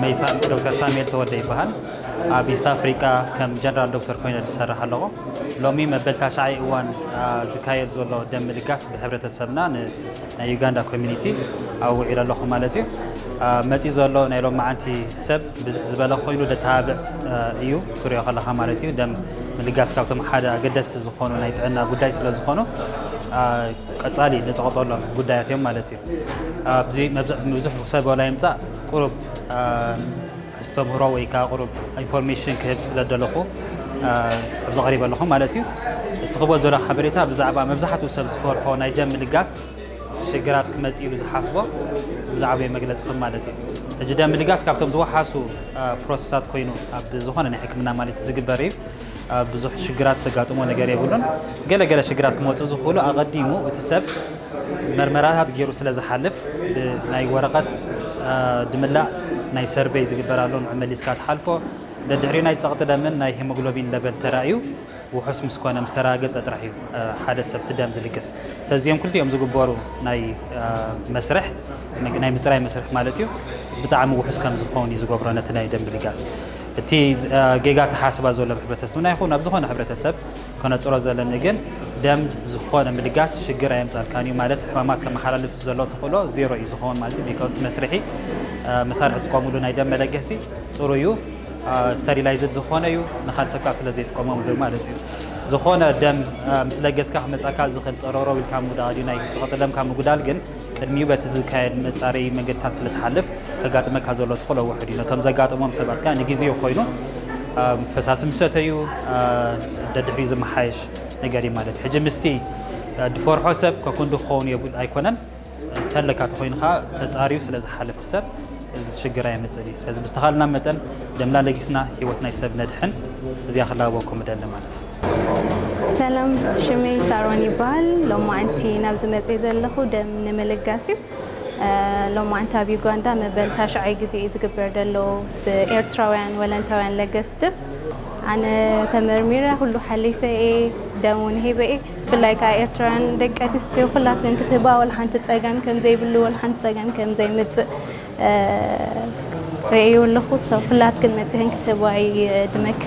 መይሳ ዶክተር ሳሙኤል ተወልደ ይበሃል። ኣብ ኢስት ኣፍሪቃ ከም ጀነራል ዶክተር ኮይነ ዝሰርሕ ኣለኹ። ሎሚ መበል ታሽዓይ እዋን ዝካየድ ዘሎ ደም ምልጋስ ብሕብረተሰብና ናይ ዩጋንዳ ኮሚኒቲ ኣውዒለ ኣለኹ ማለት እዩ። መፂ ዘሎ ናይ ሎማዓንቲ ሰብ ብዝሕ ዝበለ ኮይኑ ደተባብዕ እዩ፣ ትሪኦ ከለኻ ማለት እዩ። ደም ምልጋስ ካብቶም ሓደ ኣገደስቲ ዝኾኑ ናይ ጥዕና ጉዳይ ስለ ዝኾኑ ቀፃሊ ንፀቐጠሎም ጉዳያት እዮም ማለት እዩ። ኣብዚ ብዙሕ ሰብ ዋላ ይምፃእ ቁሩብ ኣስተምህሮ ወይ ከዓ ቁሩብ ኢንፎርሜሽን ክህብ ስለ ደለኹ ኣብዚ ቀሪበ ኣለኹ ማለት እዩ። እቲ ክቦ ዘሎ ሓበሬታ ብዛዕባ መብዛሕትኡ ሰብ ዝፈርሖ ናይ ደም ምልጋስ ሽግራት ክመፅእ ኢሉ ዝሓስቦ ብዛዕባ መግለፂ ክብ ማለት እዩ። ሕጂ ደም ምልጋስ ካብቶም ዝወሓሱ ፕሮሰሳት ኮይኑ ኣብ ዝኾነ ናይ ሕክምና ማለት ዝግበር እዩ። ብዙሕ ሽግራት ዘጋጥሞ ነገር የብሉን። ገለገለ ሽግራት ክመፁ ዝኽእሉ ኣቐዲሙ እቲ ሰብ መርመራታት ገይሩ ስለ ዝሓልፍ ናይ ወረቐት ድምላእ ናይ ሰርቬይ ዝግበር ኣሎ፣ ንዑ መሊስካ ትሓልፎ። ደድሕሪኡ ናይ ፀቕጢ ደምን ናይ ሄሞግሎቢን ለበል ተራእዩ ውሑስ ምስ ኮነ ምስ ተረጋገፀ ጥራሕ እዩ ሓደ ሰብ እቲ ደም ዝልግስ። ተዚኦም ክልቲኦም ዝግበሩ ናይ መስርሕ ናይ ምፅራይ መስርሕ ማለት እዩ ብጣዕሚ ውሑስ ከም ዝኸውን እዩ ዝገብሮ ነቲ ናይ ደም ምልጋስ። እቲ ጌጋ ተሓስባ ዘሎ ሕብረተሰብና ይኹን ኣብ ዝኾነ ሕብረተሰብ ከነፅሮ ዘለኒ ግን ደም ዝኾነ ምልጋስ ሽግር ኣየምፃልካን እዩ ማለት ሕማማት ከመሓላልፍ ዘሎ ተኽእሎ ዜሮ እዩ ዝኸውን ማለት እዩ። ቢካውስ እቲ መስርሒ መሳርሒ ትጥቀምሉ ናይ ደም መለገሲ ፅሩ እዩ፣ ስተሪላይዝድ ዝኾነ እዩ፣ ንኻል ሰብ ከዓ ስለ ዘይጥቀመሉ ማለት እዩ። ዝኾነ ደም ምስ ለገስካ ክመፃካ ዝኽእል ፀሮሮ ኢልካ ምጉዳል እዩ፣ ናይ ፀቕጢ ደም ካብ ምጉዳል ግን ቅድሚኡ በቲ ዝካየድ መፃረዪ መንገድታት ስለ ትሓልፍ ከጋጥመካ ዘሎ ተኽእሎ ውሑድ እዩ። ነቶም ዘጋጥሞም ሰባት ከዓ ንግዜኡ ኮይኑ ፈሳሲ ምስ ሰተዩ ደድሕሪኡ ዝመሓየሽ ነገር እዩ ማለት እዩ። ሕጂ ምስቲ ድፈርሖ ሰብ ከኩንዱ ክኸውን የብል ኣይኮነን። እንተለካ ተኮይኑ ከዓ ተፃርዩ ስለ ዝሓልፍ ሰብ እዚ ሽግር ኣየምፅን እዩ። ስለዚ ብዝተኻልና መጠን ደምና ለጊስና ህይወት ናይ ሰብ ነድሕን። እዚኣ ክላበወኩም እደሊ ማለት እዩ። ሰላም፣ ሽመይ ሳሮን ይበሃል። ሎማዓንቲ ናብዚ መፅእ ዘለኹ ደም ንምልጋስ እዩ። ሎማዓንቲ ኣብ ዩጋንዳ መበል ታሽዓይ ግዜ እዩ ዝግበር ዘሎ ብኤርትራውያን ወለንታውያን ለገስቲ። ኣነ ተመርሚረ ኩሉ ሓሊፈ እየ፣ ደም እውን ሂበ እየ። ብፍላይ ከዓ ኤርትራውያን ደቂ ኣንስትዮ ኩላትክን ክትህባ ወላ ሓንቲ ፀገም ከም ዘይብሉ ወላ ሓንቲ ፀገም ከም ዘይምፅእ ርእዩ ኣለኹ። ሰብ ኩላትክን መፂኽን ክትህባ ይድመክ።